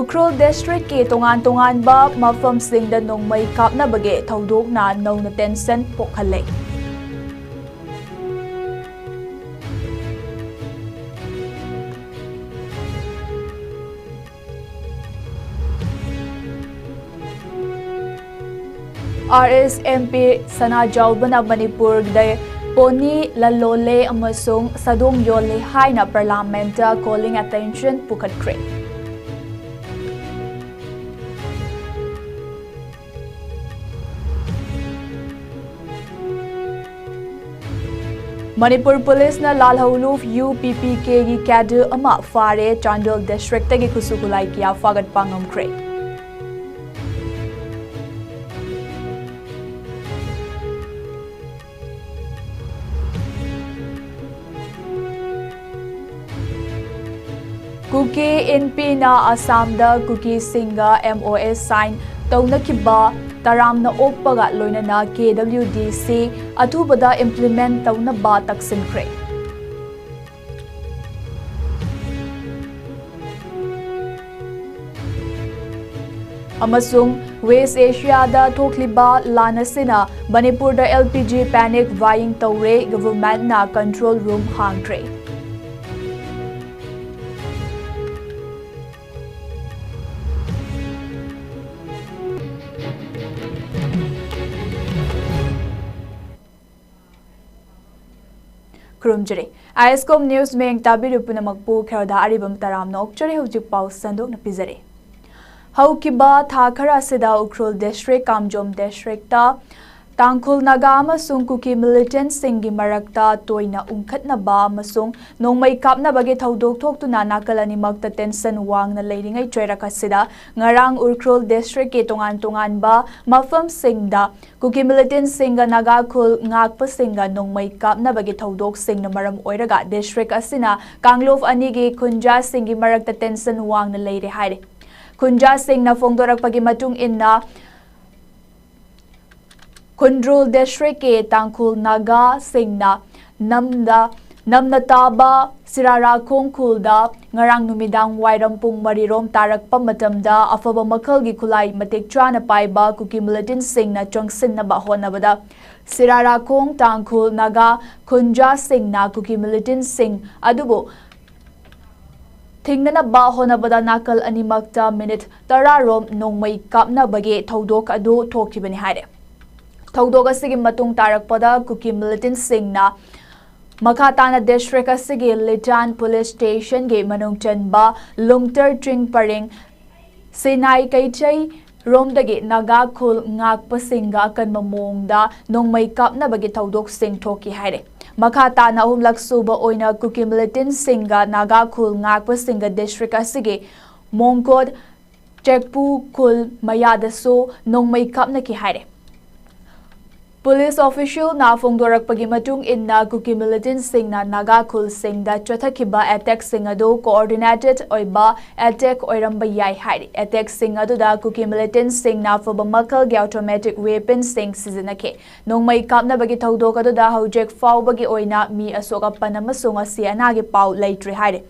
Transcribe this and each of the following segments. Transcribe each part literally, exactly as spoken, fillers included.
ꯎꯈ꯭ꯔꯨꯜ ꯗꯤꯁꯇ꯭ꯔꯤꯛꯀꯤ ꯇꯣꯉꯥꯟ ꯇꯣꯉꯥꯟꯕ ꯃꯐꯝꯁꯤꯡꯗ ꯅꯣꯡꯃꯩ ꯀꯥꯞꯅꯕꯒꯤ ꯊꯧꯗꯣꯛꯅ ꯅꯧꯅ ꯇꯦꯟꯁꯟ ꯄꯣꯛꯍꯜꯂꯦ꯫ RSMP ꯁꯅꯥꯖꯥꯎꯕꯅ ꯃꯅꯤꯄꯨꯔꯗ ꯄꯣꯅꯤ ꯂꯂꯣꯜꯂꯦ ꯑꯃꯁꯨꯡ ꯁꯥꯗꯣꯡ ꯌꯣꯜꯂꯦ ꯍꯥꯏꯅ ꯄꯥꯔꯂꯥꯃꯦꯟꯠꯇ calling attention ꯄꯨꯈꯠꯈ꯭ꯔꯦ꯫ ꯃꯅꯤꯄꯨꯔ ꯄꯨꯂꯤꯁꯅ ꯂꯥꯜꯍꯧꯂꯨꯞ UPPKꯒꯤ cadre ꯑꯃ ꯐꯥꯔꯦ꯫ ꯆꯥꯟꯗꯦꯜ ꯗꯤꯁꯇ꯭ꯔꯤꯛꯇꯒꯤ ꯈꯨꯠꯁꯨ ꯈꯨꯠꯂꯥꯏ ꯀꯌꯥ ꯐꯥꯒꯠꯄ ꯉꯝꯈ꯭ꯔꯦ꯫ ꯀꯨꯀꯤ ꯏꯟꯄꯤꯅ ꯑꯁꯥꯝꯗ ꯀꯨꯀꯤꯁꯤꯡꯒ MoS sign ꯇꯧꯅꯈꯤꯕ ꯇꯔꯥꯝꯅ ꯑꯣꯛꯄꯒ ꯂꯣꯏꯅꯅ KWDC ꯑꯊꯨꯕꯗ implement ꯇꯧꯅꯕ ꯇꯛꯁꯤꯟꯈ꯭ꯔꯦ꯫ ꯑꯃꯁꯨꯡ ꯋꯦꯁ ꯑꯦꯁꯤꯌꯥꯗ ꯊꯣꯛꯂꯤꯕ ꯂꯥꯟ ꯑꯁꯤꯅ ꯃꯅꯤꯄꯨꯔꯗ LPG panic buying ꯇꯧꯔꯦ, ꯒꯚꯔꯟꯃꯦꯟꯠꯅ control room ꯍꯥꯡꯈ꯭ꯔꯦ꯫ ꯈꯨꯔꯨꯝꯖꯔꯤ꯫ ISCOM news ꯃꯌꯦꯡ ꯇꯥꯕꯤꯔꯤꯕ ꯄꯨꯝꯅꯃꯛꯄꯨ ꯈꯦꯔꯣꯗ ꯑꯔꯤꯕꯝ ꯇꯔꯥꯝꯅ ꯑꯣꯛꯆꯔꯤ꯫ ꯍꯧꯖꯤꯛ ꯄꯥꯎ ꯁꯟꯗꯣꯛꯅ ꯄꯤꯖꯔꯤ꯫ ꯍꯧꯈꯤꯕ ꯊꯥ ꯈꯔ ꯑꯁꯤꯗ ꯎꯈ꯭ꯔꯨꯜ ꯗꯤꯁꯇ꯭ꯔꯤꯛ ꯀꯥꯝꯖꯣꯝ ꯗꯤꯁꯇ꯭ꯔꯤꯛꯇ ꯇꯥꯡꯈꯨꯜ ꯅꯥꯒꯥ ꯑꯃꯁꯨꯡ ꯀꯨꯀꯤ militantꯁꯤꯡꯒꯤ ꯃꯔꯛꯇ ꯇꯣꯏꯅ ꯎꯪꯈꯠꯅꯕ ꯑꯃꯁꯨꯡ ꯅꯣꯡꯃꯩ ꯀꯥꯞꯅꯕꯒꯤ ꯊꯧꯗꯣꯛ ꯊꯣꯛꯇꯨꯅ ꯅꯥꯀꯜ ꯑꯅꯤꯃꯛꯇ tension ꯋꯥꯡꯅ ꯂꯩꯔꯤꯉꯩ ꯆꯩꯔꯛ ꯑꯁꯤꯗ ꯉꯔꯥꯡ ꯎꯈ꯭ꯔꯨꯜ ꯗꯤꯁꯇ꯭ꯔꯤꯛꯀꯤ ꯇꯣꯉꯥꯟ ꯇꯣꯉꯥꯟꯕ ꯃꯐꯝꯁꯤꯡꯗ ꯀꯨꯀꯤ militantꯁꯤꯡꯒ ꯅꯥꯒꯥ ꯈꯨꯜ ꯉꯥꯛꯄꯁꯤꯡꯒ ꯅꯣꯡꯃꯩ ꯀꯥꯞꯅꯕꯒꯤ ꯊꯧꯗꯣꯛꯁꯤꯡꯅ ꯃꯔꯝ ꯑꯣꯏꯔꯒ ꯗꯤꯁꯇ꯭ꯔꯤꯛ ꯑꯁꯤꯅ ꯀꯥꯡꯂꯨꯞ ꯑꯅꯤꯒꯤ ꯈꯨꯟꯖꯥꯁꯤꯡꯒꯤ ꯃꯔꯛꯇ tension ꯋꯥꯡꯅ ꯂꯩꯔꯦ ꯍꯥꯏꯔꯤ꯫ ꯈꯨꯟꯖꯥꯁꯤꯡꯅ ꯐꯣꯡꯗꯣꯔꯛꯄꯒꯤ ꯃꯇꯨꯡ ꯏꯟꯅ, ꯈꯨꯟꯗ꯭ꯔꯨꯜ ꯗꯤꯁꯇ꯭ꯔꯤꯛꯀꯤ ꯇꯥꯡꯈꯨꯜ ꯅꯥꯒꯥꯁꯤꯡꯅ ꯅꯝꯗ ꯅꯝꯅ ꯇꯥꯕ ꯁꯤꯔꯥꯔꯥꯈꯣꯡ ꯈꯨꯜꯗ ꯉꯔꯥꯡ ꯅꯨꯃꯤꯗꯥꯡ ꯋꯥꯏꯔꯝ ꯄꯨꯡ ꯃꯔꯤꯔꯣꯝ ꯇꯥꯔꯛꯄ ꯃꯇꯝꯗ ꯑꯐꯕ ꯃꯈꯜꯒꯤ ꯈꯨꯠꯂꯥꯏ ꯃꯇꯤꯛ ꯆꯥꯅ ꯄꯥꯏꯕ ꯀꯨꯀꯤ ꯃꯤꯂꯤꯇꯦꯟꯁꯤꯡꯅ ꯆꯪꯁꯤꯟꯅꯕ ꯍꯣꯠꯅꯕꯗ ꯁꯤꯔꯥꯔꯥꯈꯣꯡ ꯇꯥꯡꯈꯨꯜ ꯅꯥꯒꯥ ꯈꯨꯟꯖꯥꯁꯤꯡꯅ ꯀꯨꯀꯤ ꯃꯤꯂꯤꯇꯦꯟꯁꯤꯡ ꯑꯗꯨꯕꯨ ꯊꯤꯡꯅꯅꯕ ꯍꯣꯠꯅꯕꯗ ꯅꯥꯀꯜ ꯑꯅꯤꯃꯛꯇ ꯃꯤꯅꯤꯠ ꯇꯔꯥꯔꯣꯝ ꯅꯣꯡꯃꯩ ꯀꯥꯞꯅꯕꯒꯤ ꯊꯧꯗꯣꯛ ꯑꯗꯨ ꯊꯣꯛꯈꯤꯕꯅꯤ ꯍꯥꯏꯔꯦ꯫ ꯊꯧꯗꯣꯛ ꯑꯁꯤꯒꯤ ꯃꯇꯨꯡ ꯇꯥꯔꯛꯄꯗ ꯀꯨꯀꯤ ꯃꯤꯂꯤꯇꯦꯟꯁꯤꯡꯅ ꯃꯈꯥ ꯇꯥꯅ ꯗꯤꯁꯇ꯭ꯔꯤꯛ ꯑꯁꯤꯒꯤ ꯂꯤꯇꯥꯟ ꯄꯨꯂꯤꯁ ꯁ꯭ꯇꯦꯁꯟꯒꯤ ꯃꯅꯨꯡ ꯆꯟꯕ ꯂꯨꯡꯇꯔ ꯆꯤꯡ ꯄꯔꯤꯡ ꯁꯤꯅꯥꯏ ꯀꯩꯆꯩ ꯔꯣꯝꯗꯒꯤ ꯅꯥꯒꯥ ꯈꯨꯜ ꯉꯥꯛꯄꯁꯤꯡꯒ ꯑꯀꯟꯕ ꯃꯑꯣꯡꯗ ꯅꯣꯡꯃꯩ ꯀꯥꯞꯅꯕꯒꯤ ꯊꯧꯗꯣꯛꯁꯤꯡ ꯊꯣꯛꯈꯤ ꯍꯥꯏꯔꯦ꯫ ꯃꯈꯥ ꯇꯥꯅ ꯑꯍꯨꯝꯂꯛ ꯁꯨꯕ ꯑꯣꯏꯅ ꯀꯨꯀꯤ ꯃꯤꯂꯤꯇꯦꯟꯁꯤꯡꯒ ꯅꯥꯒꯥ ꯈꯨꯜ ꯉꯥꯛꯄꯁꯤꯡꯒ ꯗꯤꯁꯇ꯭ꯔꯤꯛ ꯑꯁꯤꯒꯤ ꯃꯣꯡꯀꯣꯠ ꯆꯦꯛꯄꯨ ꯈꯨꯜ ꯃꯌꯥꯗꯁꯨ ꯅꯣꯡꯃꯩ ꯀꯥꯞꯅꯈꯤ ꯍꯥꯏꯔꯦ꯫ ꯄꯨꯂꯤꯁ ꯑꯣꯐꯤꯁꯤꯌꯦꯜꯅ ꯐꯣꯡꯗꯣꯔꯛꯄꯒꯤ ꯃꯇꯨꯡ ꯏꯟꯅ ꯀꯨꯀꯤ ꯃꯤꯂꯤꯇꯦꯟꯁꯤꯡꯅ ꯅꯥꯒꯥ ꯈꯨꯜꯁꯤꯡꯗ ꯆꯠꯊꯈꯤꯕ ꯑꯦꯇꯦꯛꯁꯤꯡ ꯑꯗꯨ ꯀꯣꯑꯣꯔꯗꯤꯅꯦꯇꯦꯠ ꯑꯣꯏꯕ ꯑꯦꯇꯦꯛ ꯑꯣꯏꯔꯝꯕ ꯌꯥꯏ ꯍꯥꯏꯔꯤ꯫ ꯑꯦꯇꯦꯛꯁꯤꯡ ꯑꯗꯨꯗ ꯀꯨꯀꯤ ꯃꯤꯂꯤꯇꯦꯟꯁꯤꯡꯅ ꯑꯐꯕ ꯃꯈꯜꯒꯤ ꯑꯣꯇꯣꯃꯦꯇꯤꯛ ꯋꯦꯄꯟꯁꯤꯡ ꯁꯤꯖꯤꯟꯅꯈꯤ꯫ ꯅꯣꯡꯃꯩ ꯀꯥꯞꯅꯕꯒꯤ ꯊꯧꯗꯣꯛ ꯑꯗꯨꯗ ꯍꯧꯖꯤꯛ ꯐꯥꯎꯕꯒꯤ ꯑꯣꯏꯅ ꯃꯤ ꯑꯁꯣꯛ ꯑꯄꯟ ꯑꯃꯁꯨꯡ ꯑꯁꯤ ꯑꯅꯥꯒꯤ ꯄꯥꯎ ꯂꯩꯇ꯭ꯔꯤ ꯍꯥꯏꯔꯤ꯫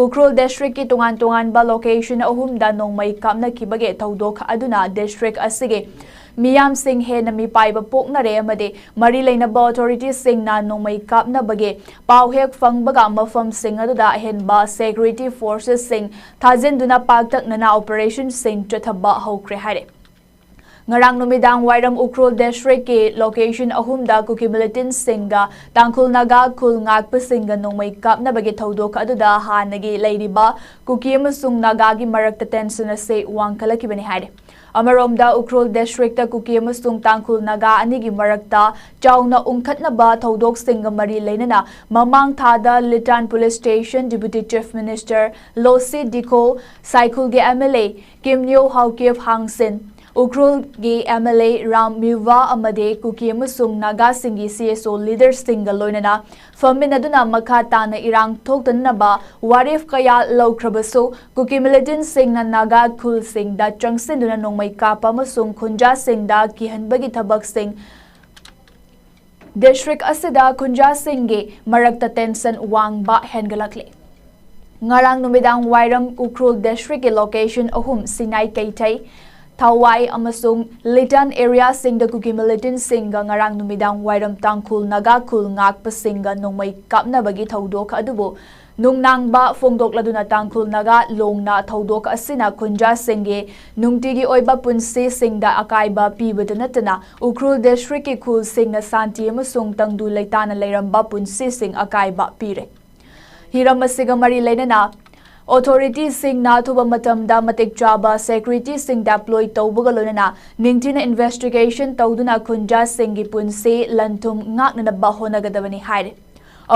ꯎꯈ꯭ꯔꯨꯜ ꯗꯤꯁꯇ꯭ꯔꯤꯛꯀꯤ ꯇꯣꯉꯥꯟ ꯇꯣꯉꯥꯟꯕ ꯂꯣꯀꯦꯁꯟ ꯑꯍꯨꯝꯗ ꯅꯣꯡꯃꯩ ꯀꯥꯞꯅꯈꯤꯕꯒꯤ ꯊꯧꯗꯣꯛ ꯑꯗꯨꯅ ꯗꯤꯁꯇ꯭ꯔꯤꯛ ꯑꯁꯤꯒꯤ ꯃꯤꯌꯥꯝꯁꯤꯡ ꯍꯦꯟꯅ ꯃꯤꯄꯥꯏꯕ ꯄꯣꯛꯅꯔꯦ ꯑꯃꯗꯤ ꯃꯔꯤ ꯂꯩꯅꯕ ꯑꯣꯊꯣꯔꯤꯇꯤꯁꯤꯡꯅ ꯅꯣꯡꯃꯩ ꯀꯥꯞꯅꯕꯒꯤ ꯄꯥꯎ ꯍꯦꯛ ꯐꯪꯕꯒ ꯃꯐꯝꯁꯤꯡ ꯑꯗꯨꯗ ꯑꯍꯦꯟꯕ ꯁꯦꯀ꯭ꯌꯨꯔꯤꯇꯤ ꯐꯣꯔꯁꯦꯁꯁꯤꯡ ꯊꯥꯖꯤꯟꯗꯨꯅ ꯄꯥꯛꯇꯛꯅꯅ ꯑꯣꯄꯔꯦꯁꯟꯁꯤꯡ ꯆꯠꯊꯕ ꯍꯧꯈ꯭ꯔꯦ ꯍꯥꯏꯔꯦ꯫ ꯉꯔꯥꯡ ꯅꯨꯃꯤꯗꯥꯡ ꯋꯥꯏꯔꯝ ꯎꯈ꯭ꯔꯨꯜ ꯗꯤꯁꯇ꯭ꯔꯤꯛꯀꯤ ꯂꯣꯀꯦꯁꯟ ꯑꯍꯨꯝꯗ ꯀꯨꯀꯤ ꯃꯤꯂꯤꯇꯦꯟꯁꯤꯡꯒ ꯇꯥꯡꯈꯨꯜ ꯅꯥꯒꯥ ꯈꯨꯜ ꯉꯥꯛꯄꯁꯤꯡꯒ ꯅꯣꯡꯃꯩ ꯀꯥꯞꯅꯕꯒꯤ ꯊꯧꯗꯣꯛ ꯑꯗꯨꯗ ꯍꯥꯟꯅꯒꯤ ꯂꯩꯔꯤꯕ ꯀꯨꯀꯤ ꯑꯃꯁꯨꯡ ꯅꯥꯒꯥꯒꯤ ꯃꯔꯛꯇ ꯇꯦꯟꯁꯟ ꯑꯁꯤ ꯋꯥꯡꯈꯠꯂꯛꯈꯤꯕꯅꯤ ꯍꯥꯏꯔꯤ꯫ ꯑꯃꯔꯣꯝꯗ ꯎꯈ꯭ꯔꯨꯜ ꯗꯤꯁꯇ꯭ꯔꯤꯛꯇ ꯀꯨꯀꯤ ꯑꯃꯁꯨꯡ ꯇꯥꯡꯈꯨꯜ ꯅꯥꯒꯥ ꯑꯅꯤꯒꯤ ꯃꯔꯛꯇ ꯆꯥꯎꯅ ꯎꯪꯈꯠꯅꯕ ꯊꯧꯗꯣꯛꯁꯤꯡꯒ ꯃꯔꯤ ꯂꯩꯅꯅ ꯃꯃꯥꯡ ꯊꯥꯗ Litan police station deputy chief minister Losii Dikho, ꯁꯥꯏꯈꯨꯜꯒꯤ M L A Kimneo Haokip Hangshing, ꯎꯈ꯭ꯔꯨꯜꯒꯤ ꯑꯦꯝ ꯑꯦꯜ ꯑꯦ ꯔꯥꯝ ꯃꯤꯋꯥ ꯑꯃꯗꯤ ꯀꯨꯀꯤ ꯑꯃꯁꯨꯡ ꯅꯥꯒꯥꯁꯤꯡꯒꯤ ꯁꯤ ꯑꯦꯁ ꯑꯣ ꯂꯤꯗꯔꯁꯤꯡꯒ ꯂꯣꯏꯅꯅ ꯐꯝꯃꯤꯟꯅꯗꯨꯅ ꯃꯈꯥ ꯇꯥꯅ ꯏꯔꯥꯡ ꯊꯣꯛꯇꯅꯕ ꯋꯥꯔꯦꯞ ꯀꯌꯥ ꯂꯧꯈ꯭ꯔꯕꯁꯨ, ꯀꯨꯀꯤ ꯃꯤꯂꯤꯇꯦꯟꯁꯤꯡꯅ ꯅꯥꯒꯥ ꯈꯨꯜꯁꯤꯡꯗ ꯆꯪꯁꯤꯟꯗꯨꯅ ꯅꯣꯡꯃꯩ ꯀꯥꯞꯄ ꯑꯃꯁꯨꯡ ꯈꯨꯟꯖꯥꯁꯤꯡꯗ ꯀꯤꯍꯟꯕꯒꯤ ꯊꯕꯛꯁꯤꯡ ꯗꯤꯁꯇ꯭ꯔꯤꯛ ꯑꯁꯤꯗ ꯈꯨꯟꯖꯥꯁꯤꯡꯒꯤ ꯃꯔꯛꯇ ꯇꯦꯟꯁꯟ ꯋꯥꯡꯕ ꯍꯦꯟꯒꯠꯂꯛꯂꯤ꯫ ꯉꯔꯥꯡ ꯅꯨꯃꯤꯗꯥꯡ ꯋꯥꯏꯔꯝ ꯎꯈ꯭ꯔꯨꯜ ꯗꯤꯁꯇ꯭ꯔꯤꯛꯀꯤ ꯂꯣꯀꯦꯁꯟ ꯑꯍꯨꯝ, ꯁꯤꯡꯅꯥꯏ ꯀꯩꯊꯩ, ꯊꯋꯥꯏ ꯑꯃꯁꯨꯡ ꯂꯤꯇꯟ ꯑꯦꯔꯤꯌꯥꯁꯤꯡꯗ ꯀꯨꯀꯤ ꯃꯤꯂꯤꯇꯦꯟꯁꯤꯡꯒ ꯉꯔꯥꯡ ꯅꯨꯃꯤꯗꯥꯡ ꯋꯥꯏꯔꯝ ꯇꯥꯡꯈꯨꯜ ꯅꯥꯒꯥ ꯈꯨꯜ ꯉꯥꯛꯄꯁꯤꯡꯒ ꯅꯣꯡꯃꯩ ꯀꯥꯞꯅꯕꯒꯤ ꯊꯧꯗꯣꯛ ꯑꯗꯨꯕꯨ ꯅꯨꯡꯅꯥꯡꯕ ꯐꯣꯡꯗꯣꯛꯂꯗꯨꯅ ꯇꯥꯡꯈꯨꯜ ꯅꯥꯒꯥ ꯂꯣꯡꯅ ꯊꯧꯗꯣꯛ ꯑꯁꯤꯅ ꯈꯨꯟꯖꯥꯁꯤꯡꯒꯤ ꯅꯨꯡꯇꯤꯒꯤ ꯑꯣꯏꯕ ꯄꯨꯟꯁꯤꯁꯤꯡꯗ ꯑꯀꯥꯏꯕ ꯄꯤꯕꯇ ꯅꯠꯇꯅ ꯎꯈ꯭ꯔꯨꯜ ꯗꯤꯁꯇ꯭ꯔꯤꯛꯀꯤ ꯈꯨꯜꯁꯤꯡꯅ ꯁꯥꯟꯇꯤ ꯑꯃꯁꯨꯡ ꯇꯪꯗꯨ ꯂꯩꯇꯥꯅ ꯂꯩꯔꯝꯕ ꯄꯨꯟꯁꯤꯁꯤꯡ ꯑꯀꯥꯏꯕ ꯄꯤꯔꯦ꯫ ꯍꯤꯔꯝ ꯑꯁꯤꯒ ꯃꯔꯤ ꯂꯩꯅꯅ ꯑꯣꯊꯣꯔꯤꯇꯤꯁꯤꯡꯅ ꯑꯊꯨꯕ ꯃꯇꯝꯗ ꯃꯇꯤꯛ ꯆꯥꯕ ꯁꯦꯀ꯭ꯌꯨꯔꯤꯇꯤꯁꯤꯡ ꯗꯦꯄ꯭ꯂꯣꯏ ꯇꯧꯕꯒ ꯂꯣꯏꯅꯅ ꯅꯤꯡꯊꯤꯅ ꯏꯟꯚꯦꯁꯇꯤꯒꯦꯁꯟ ꯇꯧꯗꯨꯅ ꯈꯨꯟꯖꯥꯁꯤꯡꯒꯤ ꯄꯨꯟꯁꯤ ꯂꯟ ꯊꯨꯝ ꯉꯥꯛꯅꯅꯕ ꯍꯣꯠꯅꯒꯗꯕꯅꯤ ꯍꯥꯏꯔꯦ꯫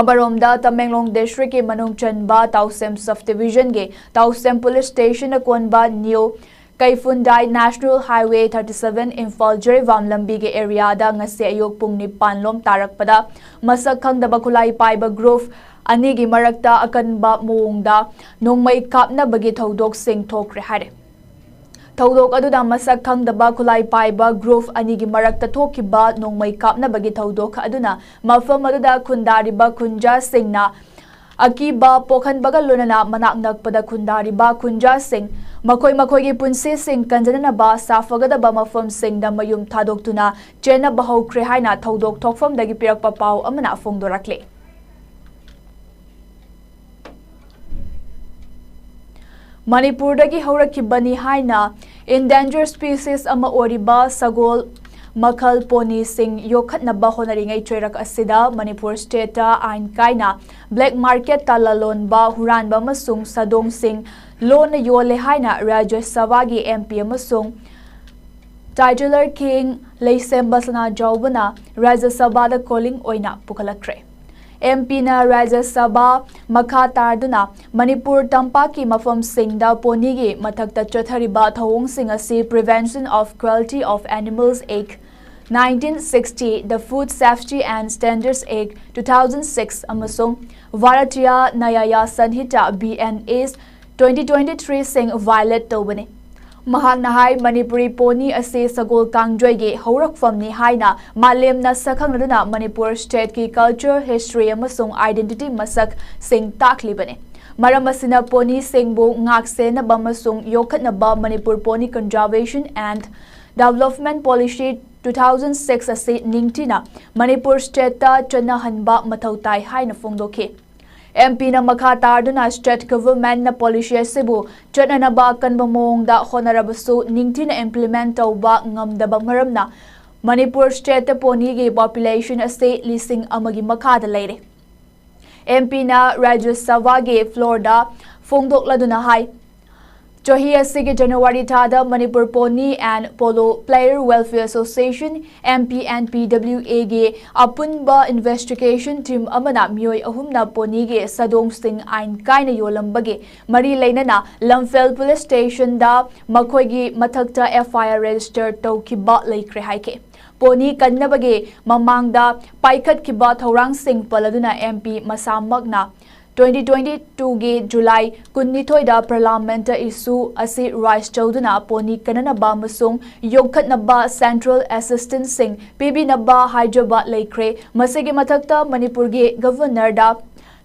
ꯑꯃꯔꯣꯝꯗ ꯇꯃꯦꯡꯂꯣꯡ ꯗꯤꯁꯇ꯭ꯔꯤꯛꯀꯤ ꯃꯅꯨꯡ ꯆꯟꯕ ꯇꯥꯎꯁꯦꯝ ꯁꯕ ꯗꯤꯕꯤꯖꯟꯒꯤ ꯇꯥꯎꯁꯦꯝ ꯄꯨꯂꯤꯁ ꯁ꯭ꯇꯦꯁꯟꯅ ꯀꯣꯟꯕ new Keiphundai national highway thirty seven Imphal Jiribam ꯂꯝꯕꯤꯒꯤ ꯑꯦꯔꯤꯌꯥꯗ ꯉꯁꯤ ꯑꯌꯨꯛ ꯄꯨꯡ ꯅꯤꯄꯥꯟ ꯂꯣꯝ ꯇꯥꯔꯛꯄꯗ ꯃꯁꯛ ꯈꯪꯗꯕ ꯈꯨꯠꯂꯥꯏ ꯄꯥꯏꯕ ꯒ꯭ꯔꯨꯞ ꯑꯅꯤꯒꯤ ꯃꯔꯛꯇ ꯑꯀꯟꯕ ꯃꯑꯣꯡꯗ ꯅꯣꯡꯃꯩ ꯀꯥꯞꯅꯕꯒꯤ ꯊꯧꯗꯣꯛꯁꯤꯡ ꯊꯣꯛꯈ꯭ꯔꯦ ꯍꯥꯏꯔꯦ꯫ ꯊꯧꯗꯣꯛ ꯑꯗꯨꯗ ꯃꯁꯛ ꯈꯪꯗꯕ ꯈꯨꯠꯂꯥꯏ ꯄꯥꯏꯕ ꯒ꯭ꯔꯨꯞ ꯑꯅꯤꯒꯤ ꯃꯔꯛꯇ ꯊꯣꯛꯈꯤꯕ ꯅꯣꯡꯃꯩ ꯀꯥꯞꯅꯕꯒꯤ ꯊꯧꯗꯣꯛ ꯑꯗꯨꯅ ꯃꯐꯝ ꯑꯗꯨꯗ ꯈꯨꯟꯗꯥꯔꯤꯕ ꯈꯨꯟꯖꯥꯁꯤꯡꯅ ꯑꯀꯤꯕ ꯄꯣꯛꯍꯟꯕꯒ ꯂꯣꯏꯅꯅ ꯃꯅꯥꯛ ꯅꯛꯄꯗ ꯈꯨꯟꯗꯥꯔꯤꯕ ꯈꯨꯟꯖꯥꯁꯤꯡ ꯃꯈꯣꯏ ꯃꯈꯣꯏꯒꯤ ꯄꯨꯟꯁꯤꯁꯤꯡ ꯀꯟꯖꯅꯅꯕ ꯁꯥꯐꯒꯗꯕ ꯃꯐꯝꯁꯤꯡꯗ ꯃꯌꯨꯝ ꯊꯥꯗꯣꯛꯇꯨꯅ ꯆꯦꯟꯅꯕ ꯍꯧꯈ꯭ꯔꯦ ꯍꯥꯏꯅ ꯊꯧꯗꯣꯛ ꯊꯣꯛꯐꯝꯗꯒꯤ ꯄꯤꯔꯛꯄ ꯄꯥꯎ ꯑꯃꯅ ꯐꯣꯡꯗꯣꯔꯛꯂꯤ꯫ ꯃꯅꯤꯄꯨꯔꯗꯒꯤ ꯍꯧꯔꯛꯈꯤꯕꯅꯤ ꯍꯥꯏꯅ endangered species ꯑꯃ ꯑꯣꯏꯔꯤꯕ ꯁꯒꯣꯜ ꯃꯈꯜ ꯄꯣꯅꯤꯁꯤꯡ ꯌꯣꯛꯈꯠꯅꯕ ꯍꯣꯠꯅꯔꯤꯉꯩ ꯆꯩꯔꯛ ꯑꯁꯤꯗ ꯃꯅꯤꯄꯨꯔ ꯁ꯭ꯇꯦꯠꯇ ꯑꯥꯏꯟ ꯀꯥꯏꯅ ꯕ꯭ꯂꯦꯛ ꯃꯥꯔꯀꯦꯠꯇ ꯂꯂꯣꯟꯕ, ꯍꯨꯔꯥꯟꯕ ꯑꯃꯁꯨꯡ ꯁꯥꯗꯣꯡꯁꯤꯡ ꯂꯣꯟꯅ ꯌꯣꯜꯂꯦ ꯍꯥꯏꯅ ꯔꯥꯖ꯭ꯌ ꯁꯚꯥꯒꯤ ꯑꯦꯝ ꯄꯤ ꯑꯃꯁꯨꯡ ꯇꯥꯏꯇꯂꯔ ꯀꯤꯡ ꯂꯩꯁꯦꯝꯕ ꯁꯅꯥꯖꯥꯎꯕꯅ ꯔꯥꯖ꯭ꯌ ꯁꯚꯥꯗ ꯀꯣꯂꯤꯡ ꯑꯣꯏꯅ ꯄꯨꯈꯠꯂꯛꯈ꯭ꯔꯦ꯫ ꯑꯦꯝ ꯄꯤꯅ ꯔꯥꯖ꯭ꯌ ꯁꯚꯥ ꯃꯈꯥ ꯇꯥꯗꯨꯅ ꯃꯅꯤꯄꯨꯔ ꯇꯝꯄꯥꯛꯀꯤ ꯃꯐꯝꯁꯤꯡꯗ ꯄꯣꯅꯤꯒꯤ ꯃꯊꯛꯇ ꯆꯠꯊꯔꯤꯕ ꯊꯧꯑꯣꯡꯁꯤꯡ ꯑꯁꯤ Prevention of Cruelty of Animals Act nineteen sixty, the Food Safety and Standards Act two thousand six ꯑꯃꯁꯨꯡ Bharatiya Nyaya Sanhita, B N S, twenty twenty-three ꯁꯤꯡ violate ꯇꯧꯕꯅꯤ꯫ ꯃꯍꯥꯛꯅ ꯍꯥꯏ, ꯃꯅꯤꯄꯨꯔꯤ ꯄꯣꯅꯤ ꯑꯁꯤ ꯁꯒꯣꯜ ꯀꯥꯡꯖꯩꯒꯤ ꯍꯧꯔꯛꯐꯝꯅꯤ ꯍꯥꯏꯅ ꯃꯥꯂꯦꯝꯅ ꯁꯛꯈꯪꯅꯗꯨꯅ ꯃꯅꯤꯄꯨꯔ stateꯀꯤ culture, history ꯑꯃꯁꯨꯡ identity ꯃꯁꯛꯁꯤꯡ ꯇꯥꯛꯂꯤꯕꯅꯤ꯫ ꯃꯔꯝ ꯑꯁꯤꯅ ꯄꯣꯅꯤꯁꯤꯡꯕꯨ ꯉꯥꯛ ꯁꯦꯟꯅꯕ ꯑꯃꯁꯨꯡ ꯌꯣꯛꯈꯠꯅꯕ Manipur Pony Conservation and Development Policy two thousand six ꯑꯁꯤ ꯅꯤꯡꯊꯤꯅ ꯃꯅꯤꯄꯨꯔ stateꯇ ꯆꯠꯅꯍꯟꯕ ꯃꯊꯧ ꯇꯥꯏ ꯍꯥꯏꯅ ꯐꯣꯡꯗꯣꯛꯈꯤ꯫ MPꯅ ꯃꯈꯥ ꯇꯥꯗꯨꯅ state governmentꯅ policy ꯑꯁꯤꯕꯨ ꯆꯠꯅꯅꯕ ꯑꯀꯟꯕ ꯃꯑꯣꯡꯗ ꯍꯣꯠꯅꯔꯕꯁꯨ ꯅꯤꯡꯊꯤꯅ implement ꯇꯧꯕ ꯉꯝꯗꯕ ꯃꯔꯝꯅ ꯃꯅꯤꯄꯨꯔ stateꯇ ꯄꯣꯅꯤꯒꯤ population ꯑꯁꯤ ꯂꯤꯁꯤꯡ ꯑꯃꯒꯤ ꯃꯈꯥꯗ ꯂꯩꯔꯦ꯫ MPꯅ Rajya Sabhaꯒꯤ floorꯗ ꯐꯣꯡꯗꯣꯛꯂꯗꯨꯅ ꯍꯥꯏ, ꯆꯍꯤ ꯑꯁꯤꯒꯤ January ꯊꯥꯗ Manipur Pony and Polo Player Welfare Association, MPNPWAꯒꯤ ꯑꯄꯨꯟꯕ investigation team ꯑꯃꯅ ꯃꯤꯑꯣꯏ ꯑꯍꯨꯝꯅ ꯄꯣꯅꯤꯒꯤ ꯁꯥꯗꯣꯡꯁꯤꯡ ꯑꯥꯏꯟ ꯀꯥꯏꯅ ꯌꯣꯜꯂꯝꯕꯒꯤ ꯃꯔꯤ ꯂꯩꯅꯅ ꯂꯝꯐꯦꯜ police stationꯗ ꯃꯈꯣꯏꯒꯤ ꯃꯊꯛꯇ FIR register ꯇꯧꯈꯤꯕ ꯂꯩꯈ꯭ꯔꯦ ꯍꯥꯏꯈꯤ꯫ ꯄꯣꯅꯤ ꯀꯟꯅꯕꯒꯤ ꯃꯃꯥꯡꯗ ꯄꯥꯏꯈꯠꯈꯤꯕ ꯊꯧꯔꯥꯡꯁꯤꯡ ꯄꯜꯂꯗꯨꯅ MP ꯃꯁꯥꯃꯛꯅ twenty twenty twoꯒꯤ July ꯀꯨꯟꯅꯤꯊꯣꯏꯗ Parliamentꯇ issue ꯑꯁꯤ raise ꯇꯧꯗꯨꯅ ꯄꯣꯅꯤ ꯀꯟꯅꯅꯕ ꯑꯃꯁꯨꯡ ꯌꯣꯛꯈꯠꯅꯕ central assistance ꯁꯤꯡ ꯄꯤꯕꯤꯅꯕ ꯍꯥꯏꯖꯕ ꯂꯩꯈ꯭ꯔꯦ꯫ ꯃꯁꯤꯒꯤ ꯃꯊꯛꯇ ꯃꯅꯤꯄꯨꯔꯒꯤ Governorꯗ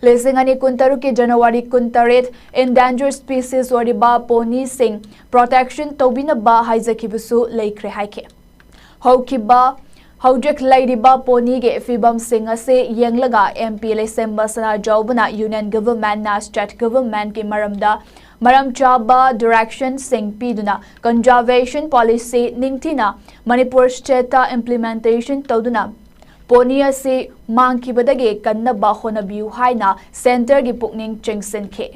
ꯂꯤꯁꯤꯡ ꯑꯅꯤ ꯀꯨꯟꯇꯔꯨꯛꯀꯤ January ꯀꯨꯟꯇꯔꯦꯠ endangered species ꯑꯣꯏꯔꯤꯕ ꯄꯣꯅꯤꯁꯤꯡ protection ꯇꯧꯕꯤꯅꯕ ꯍꯥꯏꯖꯈꯤꯕꯁꯨ ꯂꯩꯈ꯭ꯔꯦ ꯍꯥꯏꯈꯤ꯫ ꯍꯧꯈꯤꯕ ꯍꯧꯖꯤꯛ ꯂꯩꯔꯤꯕ ꯄꯣꯅꯤꯒꯤ ꯐꯤꯕꯝꯁꯤꯡ ꯑꯁꯤ ꯌꯦꯡꯂꯒ MP ꯂꯩꯁꯦꯝꯕ ꯁꯅꯥꯖꯥꯎꯕꯅ Union Governmentꯅ state governmentꯀꯤ ꯃꯔꯝꯗ ꯃꯔꯝ ꯆꯥꯕ directionꯁꯤꯡ ꯄꯤꯗꯨꯅ conservation policy ꯅꯤꯡꯊꯤꯅ ꯃꯅꯤꯄꯨꯔ stateꯇ implementation ꯇꯧꯗꯨꯅ ꯄꯣꯅꯤ ꯑꯁꯤ ꯃꯥꯡꯈꯤꯕꯗꯒꯤ ꯀꯟꯅꯕ ꯍꯣꯠꯅꯕꯤꯌꯨ ꯍꯥꯏꯅ centreꯒꯤ ꯄꯨꯛꯅꯤꯡ ꯆꯤꯡꯁꯤꯟꯈꯤ꯫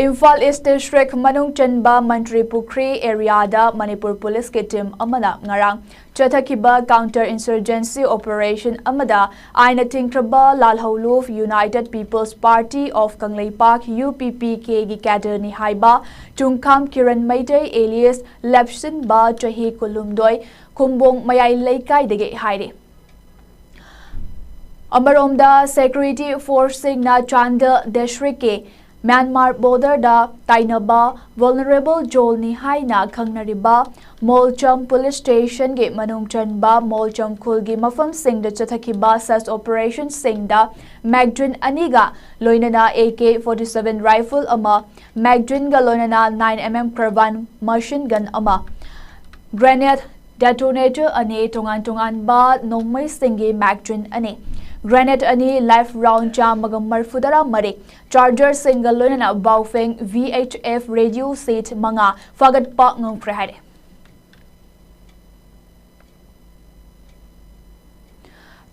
ꯏꯝꯐꯥꯜ East District ꯃꯅꯨꯡ ꯆꯟꯕ ꯃꯟꯇ꯭ꯔꯤ ꯄꯨꯈ꯭ꯔꯤ areaꯗ ꯃꯅꯤꯄꯨꯔ policeꯀꯤ team ꯑꯃꯅ ꯉꯔꯥꯡ ꯆꯠꯊꯈꯤꯕ counter insurgency operation ꯑꯃꯗ ꯑꯥꯏꯟꯅ ꯊꯤꯡꯈ꯭ꯔꯕ ꯂꯥꯜꯍꯧꯂꯨꯞ United People's Party of Kangleipak, UPPKꯒꯤ cadreꯅꯤ ꯍꯥꯏꯕ ꯆꯨꯡꯈꯥꯝ ꯀꯤꯔꯟ ꯃꯩꯇꯩ alias ꯂꯦꯞꯁꯤꯟꯕ, ꯆꯍꯤ ꯀꯨꯟꯍꯨꯝꯗꯣꯏ, ꯈꯨꯝꯕꯣꯡ ꯃꯌꯥꯏ ꯂꯩꯀꯥꯏꯗꯒꯤ ꯍꯥꯏꯔꯤ꯫ ꯑꯃꯔꯣꯝꯗ, security forceꯁꯤꯡꯅ ꯆꯥꯟꯗꯦꯜ districtꯀꯤ ꯃ꯭ꯌꯥꯟꯃꯥꯔ ꯕꯣꯔꯗꯔꯗ ꯇꯥꯏꯅꯕ ꯚꯜꯅꯔꯦꯕꯜ ꯖꯣꯟꯅꯤ ꯍꯥꯏꯅ ꯈꯪꯅꯔꯤꯕ ꯃꯣꯜꯆꯝ ꯄꯨꯂꯤꯁ ꯁ꯭ꯇꯦꯁꯟꯒꯤ ꯃꯅꯨꯡ ꯆꯟꯕ ꯃꯣꯜꯆꯝ ꯈꯨꯜꯒꯤ ꯃꯐꯝꯁꯤꯡꯗ ꯆꯠꯊꯈꯤꯕ ꯁꯔꯆ ꯑꯣꯄꯔꯦꯁꯟꯁꯤꯡꯗ ꯃꯦꯒꯖꯤꯟ ꯑꯅꯤꯒ ꯂꯣꯏꯅꯅ A K forty seven rifle ꯑꯃ, ꯃꯦꯒꯖꯤꯟꯒ ꯂꯣꯏꯅꯅ nine M M carbine machine gun ꯑꯃ, ꯒ꯭ꯔꯦꯅꯦꯗ ꯗꯦꯇꯣꯅꯦꯇꯔ ꯑꯅꯤ, ꯇꯣꯉꯥꯟ ꯇꯣꯉꯥꯟꯕ ꯅꯣꯡꯃꯩꯁꯤꯡꯒꯤ ꯃꯦꯒꯖꯤꯟ ꯑꯅꯤ, ꯒ꯭ꯔꯦꯅꯦꯗ ꯑꯅꯤ, ꯂꯥꯏꯐ ꯔꯥꯎꯟ ꯆꯥꯝꯃꯒ ꯃꯔꯤꯐꯨ ꯇꯔꯥ ꯃꯔꯤ, ꯆꯥꯔꯖꯔꯁꯤꯡꯒ ꯂꯣꯏꯅꯅ Baofeng V H F radio set ꯃꯉꯥ ꯐꯥꯒꯠꯄ ꯉꯝꯈ꯭ꯔꯦ ꯍꯥꯏꯔꯦ꯫